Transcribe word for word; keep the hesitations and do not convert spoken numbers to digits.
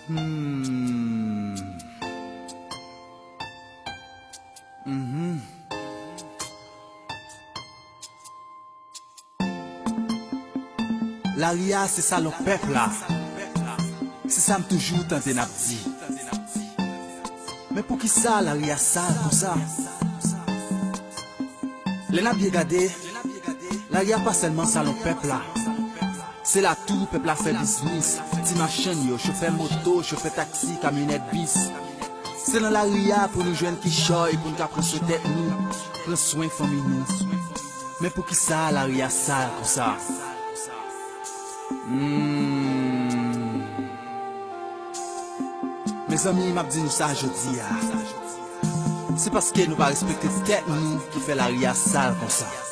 Hmm. Mhm. Lari a se salon pèp la. Se sa m toujou tande n ap di. Men poukisa lari a sal konsa? Lè n ap byen gade, lari a pa sèlman salon pèp la. Se la tou pèp la fè biznis, ti machann yo, chofè moto, chofè taksi, kamyonèt bis. Se nan lari a pou nou jwenn kichòy pou n ka pran swen tèt nou, pran swen fanmi nou. Men poukisa lari a sal konsa? Hmm. Mezanmi, m ap di nou sa jodi a. Se paske nou pa respekte tèt nou ki fè lari a sal konsa.